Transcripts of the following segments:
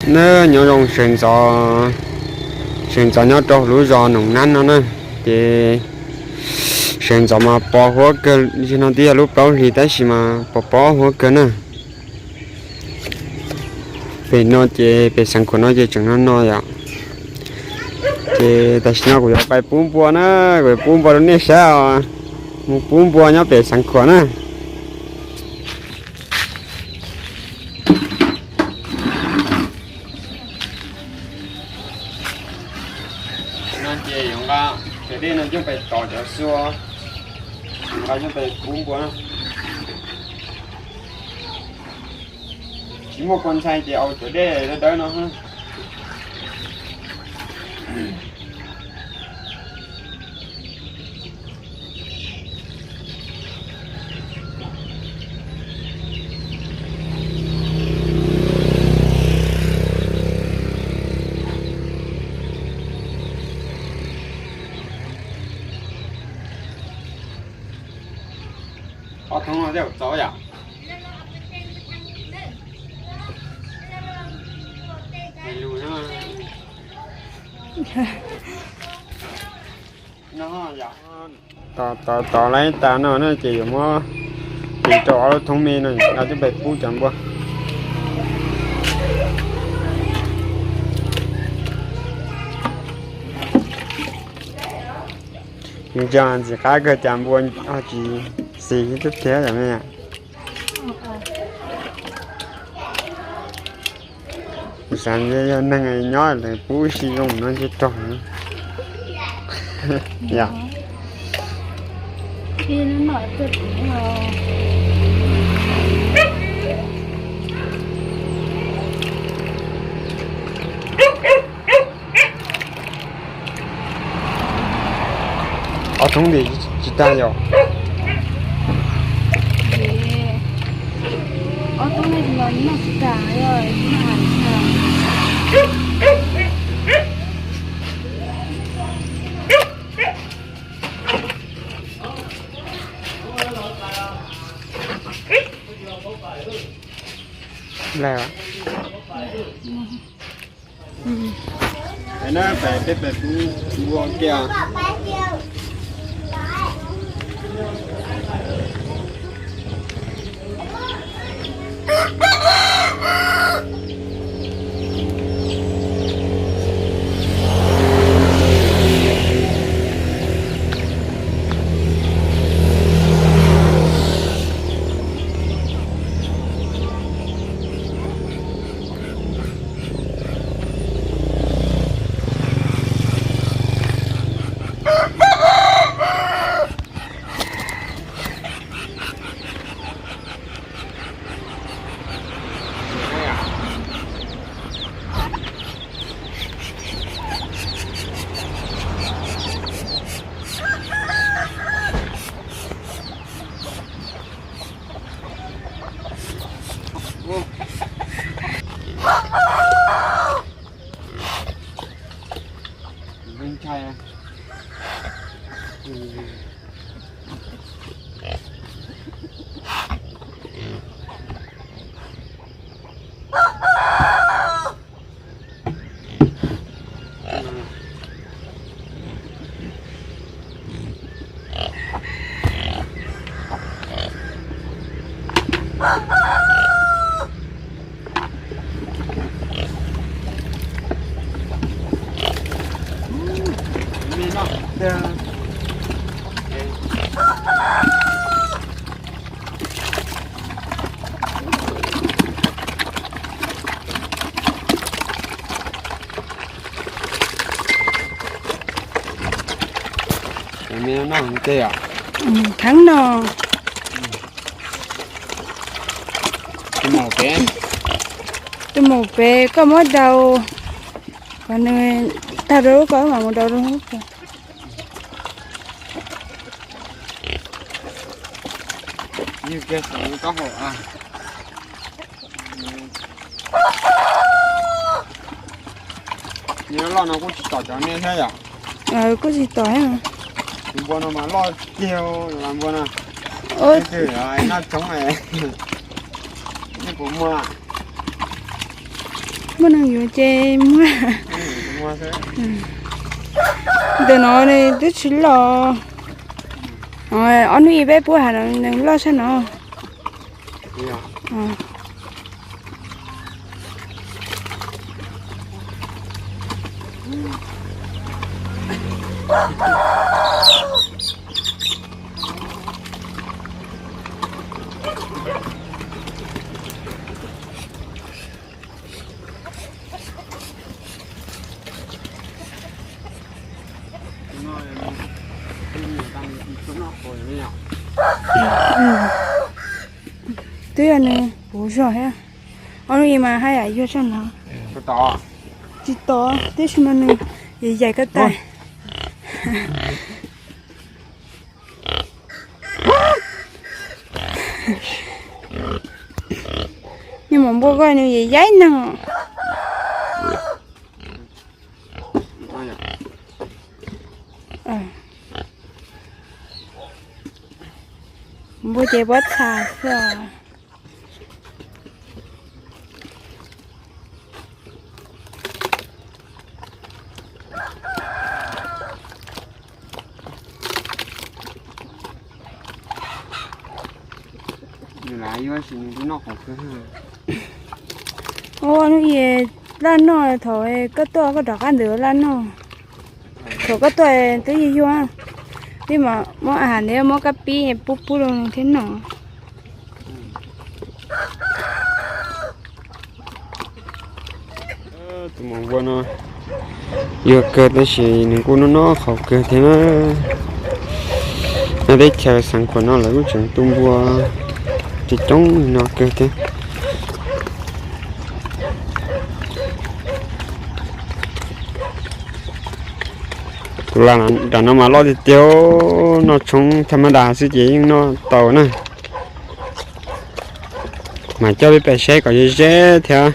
Na, nyob zoo sawv ntxov, sawv ntxov nyob rau lub zos Noom Nab no na, ces sawv ntxov mas pos huab kawg, zaum no twb yog lub plaub hlis tab sis mas pos pos huab kawg na. Pem no ces pem xeev khuam no ces tseem no no yom. Ces tam sim no kuv yuav pais pub npua na, kuv yuav pub npua rau nej saib os. Mus pub npua nyob pem xeev khuam na. No ces yuav nqa cov dej no coj pais tov cov xua, nqa coj pais pub npua na. Tsis muaj kua ntxhai ces au cov dej dawb dawb no. Ob thoob no tej zaum txaus yom. Tos tos tos laib tas no na ces yuav muab tis rau ob lub thoob me no nqa coj pais pub cov npua. Ntxim qab kawg cas npua ho tsis xis tib tiag yom. Kuv xav yog neeg nyob lawv pub ib si zoo no ntshe rog yom. Ob thoob ntawd tsis tag yom. Ob thoob no noj tsis tag, noj hais tsis tag. Peb peb peb peb peb Kheev no, tus maum pem koj muab daus, kom nws tag rau lub ko mam mus daus rau lub ko. Nws loj no kuj tsis tom cov nej thiab yom? Kuj tsis tom thiab. Tus npua no mas loj tiag, npua no. Noj tshoob, nej puas muag? Muaj neeg yuav ces muab. Ntawm no nws twb tsis loj. Ob hnub ib peb puab has nws loj sab no. Twb yog nws puv zog thiab. Ob hnub ib mas haj yam yuag zaj no. Tsis tod, tiam sis mas nws yaim koj tas. Nws mas npua koj nws yaim yaib neeg. Npua ces pob txha xwb. Ua hnub ib laj noj, thaum koj tuaj koj rov qab ntawd laj noj. Thaum koj tuaj twb yuag yuag, twb muab a has ntev muab kab pib pub pub rau nws thiab noj. Tus maum npua no yuag kawg tab sis nws kuj noj noj qhauv kawg thiab na. Nyob teb chaws Xeev Khuam no lawv kuj tseem tu npua coob coob li no kawg thiab. Tus lam nram no mas loj tiag tiag, noj tshoob thaj mab das xwb ces yeej noj tau na. Mas coj peb pais saib kom ze ze thiab,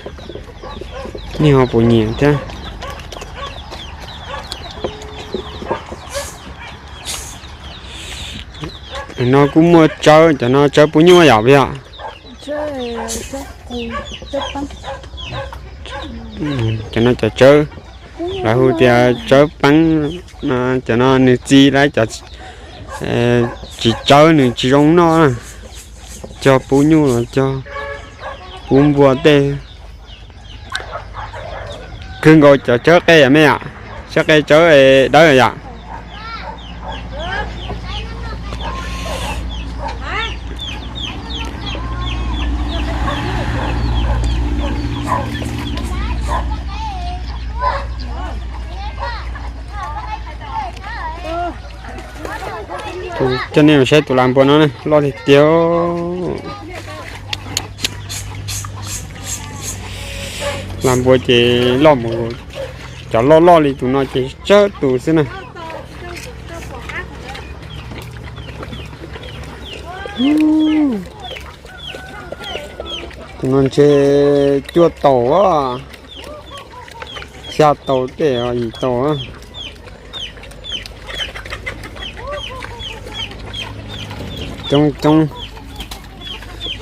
nej ho puas nyiam thiab. No kuj muaj tsawb, cov no tsawb pub nyuj yom, puas yog? Cov no cov tsawb, lawv hu tias tsawb peeb. Cov no nws txi lawm, cov tsis tsawb nws tsis zoo noj, cog pub nyuj los cog pub npua tej. Kawg nkaus cov tsawb qe yom me yom, tsawb qe tsawb dawb yom. Coj nej mus saib tus lam npua no loj tiag tiag. Lam npua ces loj mus, cov loj loj li tus no ces tsawg tus xwb na. Tus no ntshe cuaj tau, xya tau tej yim tau. Coob coob,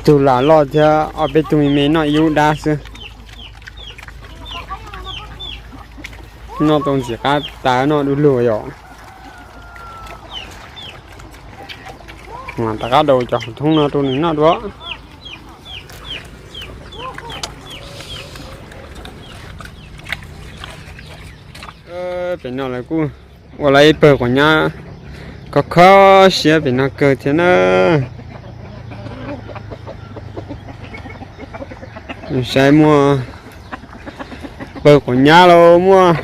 tug lam loj thiab ob peb tug me me noj ib lub dab xwb. Noj tau ntxim qab tas noj du lug yom. Rov qab daus cov qhov thoob no rau nws noj dua. Pem no lawv kuj ua lawv ib pawg quav nyab khov kho siab pem no kawg thiab na. Saib muaj pawg quav nyab los muaj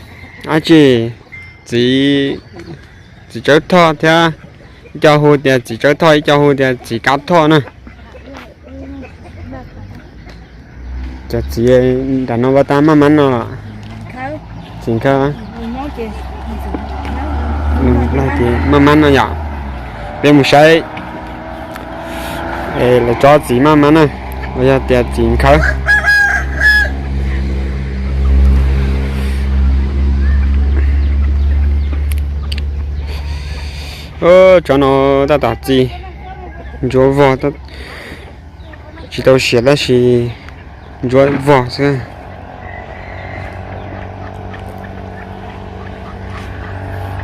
dab tsi, txiv, txiv tsawb thoj thiab, ib co hu tias txiv tsawb thoj, ib co hu tias txiv kab thoj na. Cov txiv nram no ua tau maj mab no los? Txiv nkawd, maj mab no yom. Peb mus saib lawv tsob txiv maj mab na, los yog tias txiv nkhawb. Tsob no tab tom txi ntsuab vog, tsis tau siav tab sis ntsuab vog xwb.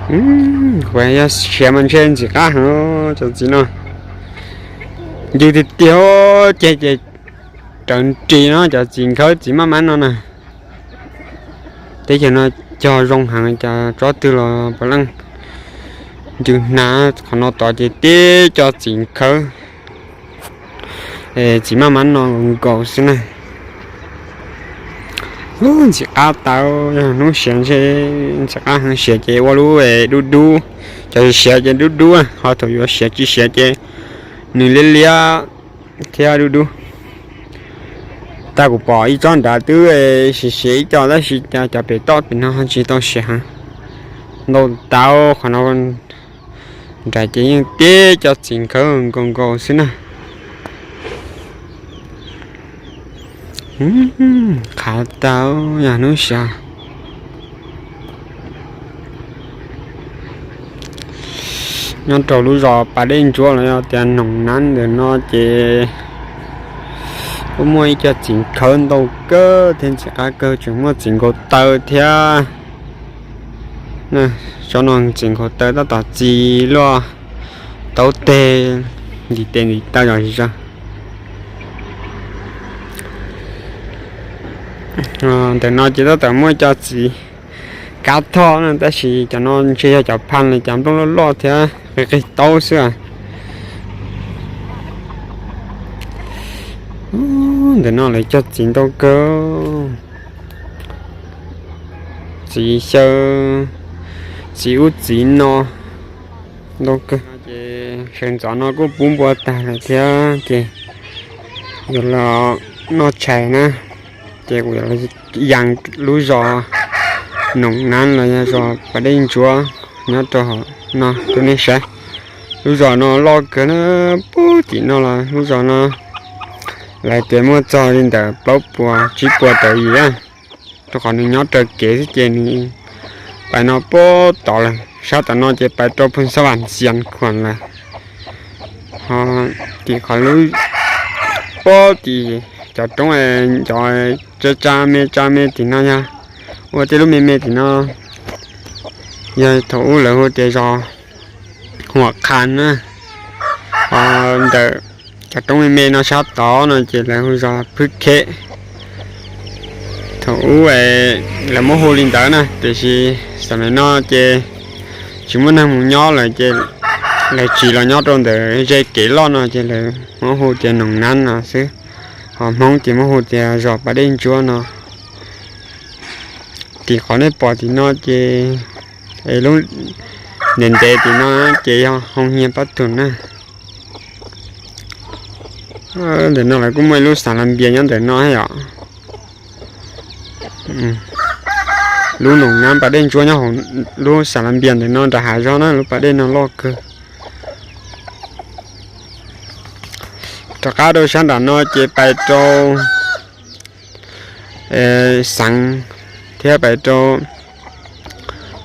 Yog siav mas ntshe ntxim qab heev cov txiv no. Ncw tiag tiag, ceg ces raws nris no cov txiv nkhawb txiv maj mab no na. Teb chaws no cog zoo heev, cov tsob twg los puav leej ncw hnav. Qhov no tod ces tib co txiv nkhawb, txiv maj mab no nkaus xwb na. Ntxim qab tau, yog hnub siav ntshe ntxim qab heev, siav ces ua lub dub dub. Cov siav ces dub dub, ho thaum yuav siav tsis siav ces nws liab liab thiab dub dub. Tag kuv pom ib tsob nrad twb siav siav ib co tab sis cov pem toj pem no tsis tau siav heev. Ntau tau qhov no nrad ces yeej tib co txiv nkhawb nkaus nkaus xwb na. Qab tau, yog hnub siav. Nyob rau lub zos Pas Dej Ntsuab los yog tias Noom Nab ntawm no ces kuj muaj ib co txiv nkhawb ntau kawg thiab ntxim qab kawg, tseem muaj txiv nkaus taw thiab. Tsob no txiv nkaus taw tab tom txi luaj taub teg ntim tes ntim taw zom zaws. Ntawm no ces tab tom muaj co txiv kab thoj na, tab sis cov no ntshe yog cov phaj los cov nplooj loj loj thiab qis qis taub xwb. Ntawm no lawv cog txiv ntau kawg, txiv xyaw, txiv ub txiv no ntau kawg. Ces sawv ntxov no kuj pub npua tag lawm thiab ces yuav los noj tshais na. Ces kuv yuav los yees lub zos Noom Nab los yog zos Pas Dej Ntsuab nyob rau hauv no rau nej saib. Lub zos no loj kawg na, puag tim no los lub zos no lawv tias muaj txog li ntawm plaub puas tsib puas tawm yim na. Rau qhov nws nyob raws kev xwb ces nws pais no puag tod lawm, sab tom no ces pais rau Phoos Xab Vam Xias Khuam lawm. Ho tim qhov lub puag tim cov roob cov tsa tsa me tsa me tim no yog ua tej lub me me tim no, yog thaum ub lawv hu tias zos Huam Qha na. Ho ntawm cov roob me me no sab tod no ces lawv hu zos Phwb Kheb. Thaum ub lawv muab hu li ntawd na, tiam sis xam me no ces tsis muaj neeg mus nyob lawm ces lawv tsim los nyob rau ntawm ze kev loj no ces lawv muab hu tias Noom Nab no xwb. Ho Hmoob ces muab hu tias zos Pas Dej Ntsuab no. Tim qhov nej pom tim no ces lub ntev ntev tim no ces yog Hoo Nyiag Pab Tug na. Ntawm no lawv kuj muaj ib lub Xas Las Npias nyob ntawm no thiab yom. Lub Noom Nab Pas Dej Ntsuab nyob hauv lub Xas Las Npias ntawm no nram hav zoov na, lub pas dej no loj kawg. Rov qab rau sab nram no ces pais rau Xeev thiab pais rau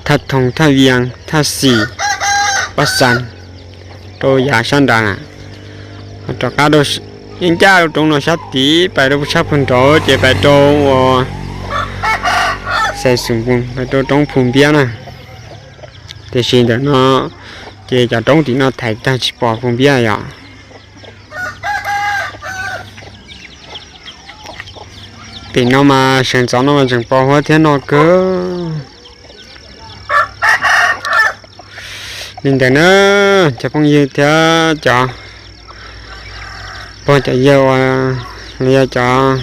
Thaj Thoo, Thaj Vias, Thaj Xis, Paj Xas, rau yav sab nrad na. Rov qab rau ncaj rau roob no sab tid pais rau sab puag nraud ces pais rau uas Xais Xus Npoos, pais rau roob Phu Npiab na. Tiam sis ntawm no ces cov roob tim no thaiv tag tsis pom Phu Npiab yom. Tim no mas sawv ntxov no mas tseem pos huab thiab no kawg. Li ntawd na, cov phooj ywg thiab cov pog cov yawg uas los yog cov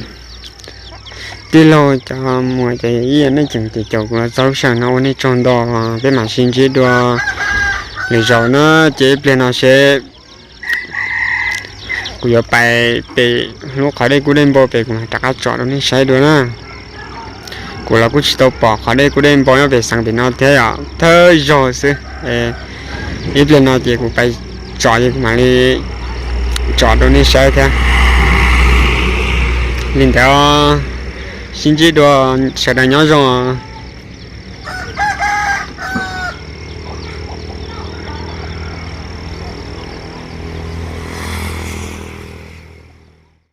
tij laug cov muam cov yawm yij nej tseem caum kuv los txog lub sij hawm no ua nej tsaug ntau, peb mam sib ntsib dua lwm zaus na. Ces ib pliag no seb kuv yuav pais pem lub qhov dej Kub Dej Npau pem kuv mam rov qab tsom rau nej saib dua na. Kuv los kuj tsis tau pom qhov dej Kub Dej Npau nyob pem Xeev pem no thiab yom, thawj zaug xwb. Ib pliag no ces kuv pais tsom ces kuv mam li tsom rau nej saib thiab. Li ntawd, sib ntsib dua, sawv daws nyob zoo.